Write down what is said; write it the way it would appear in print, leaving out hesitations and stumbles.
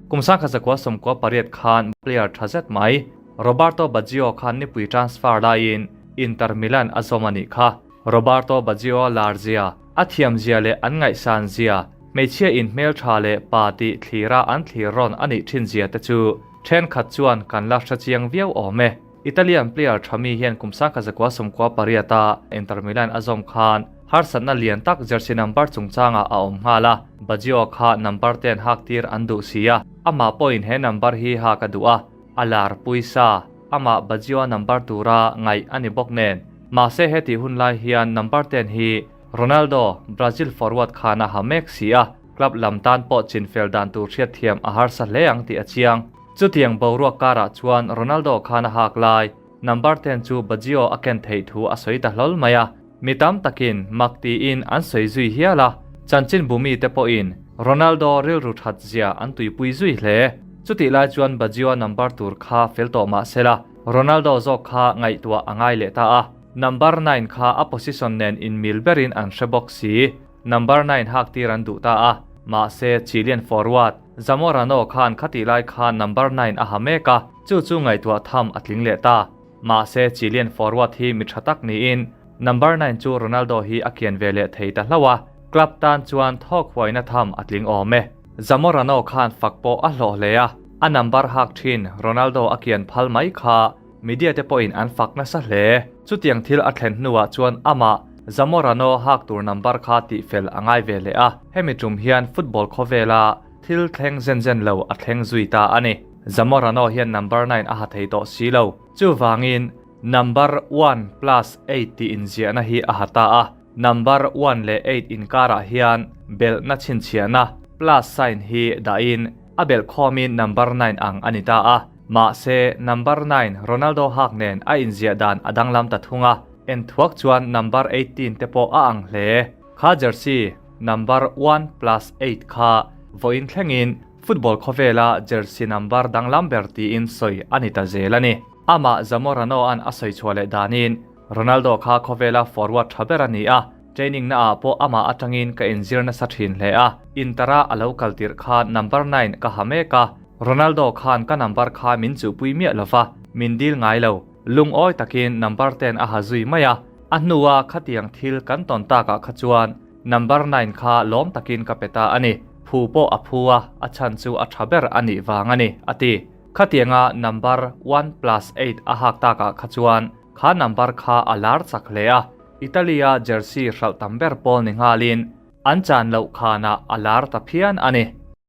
Kum 1998 khan player tha zet mai Roberto Baggio khan nipui transfer laiin Inter Milan a zawm a nih kha. Roberto Baggio lar zia, a thiam zia leh an ngaihsan zia, hmeichhia in hmeltha leh pa tih thlira an thlir rawn a nih thin zia te chu thenkhat chuan kan la hrechiang viau awm e. Italian player tha mi hian kum 1998 a Inter Milan a zawm khan harsatna lian tak jersey number chungchangah a awm nghal a, Baggio kha number ten hak tir an duh si a, amah pawhin he number hi hak a duh a, a lar pui sa, amah Baggio number tura ngaih a ni bawk nen. Mahse hetih hun lai hian number ten hi Ronaldo, Brazil forward khan a ha mek si a, club lam tan pawh chinfel dan tur hriatthiam a harsa hle ang tih a chiang. Chutiang boruak karah chuan Ronaldo khan a hak lai, number ten chu Baggio a ken theih thu a sawi ta hlawl mai a. Mi tam takin mak tiin an sawi zui hial a, chanchin bumi te pawhin Ronaldo rilru that zia an tuipui zui hle. Chutih lai chuan Baggio number tur kha fel tawh mah se la, Ronaldo zawk kha ngaihtuah a ngai leh ta a. Number nine kha a position nen inmil berin an hre bawk si. Number nine hak tir an duh ta a, mahse Chilean forward Zamorano khan khatih lai khan number nine a ha mek a, chu chu ngaihtuah tham a tling leh ta. Mahse Chilean forward hi mi tha tak niin number nine chu Ronaldo hi a kian ve leh thei ta hlauh a, club tan chuan thawk huaina tham a tling awm e. Zamorano khan fak pawh a hlawh hle a, a number hak thin Ronaldo a kian phal mai kha media te pawhin an fak nasa hle. Chutiang thil a thlen hnuah chuan amah Zamorano hak tur number kha tihfel a ngai ve leh a, hemi tum hian football khawvela thil thleng zen zen lo a thleng zui ta a ni. Zamorano hian number nine a ha thei tawh si lo. Chuvangin number one plus eight tih inziahna hi a ha ta a, number one leh eight inkarah hian belhna chhinchhiahna plus sign hi dahin a belh khawmin number nine ang a ni ta a. Mahse, number nine Ronaldo hak nen a inziah dan a danglam ta thung a, enthuak chuan number 18 te pawh a ang hle. Kha jersey number one plus eight kha vawiin thlengin football khawvela jersey number danglam ber tiin sawi a ni ta zel a ni. Amah Zamorano-a'n a sawi chhuah leh danin Ronaldo kha khawvela forward tha ber a ni a, training naah pawh amah atangin ka inzir nasa thin hle a, Inter-a a lo kal tirh khan number nine ka ha mek a, Ronaldo khan ka number kha min chuhpui miah lova, min dil ngai lo. Lungawi takin number ten a ha zui mai a, a hnua khatiang thil kan tawn takah kha chuan number nine kha lawm takin ka pe ta a ni. Phu pawh a phu a, a chhan chu a tha ber a nih vang a ni, a ti. Khatianga number one plus eight a hak takah kha chuan kha number kha a lar chak hle a, Italy-a jersey hralh tam ber pawl ni nghalin an chan loh khanah a lar ta phian a ni.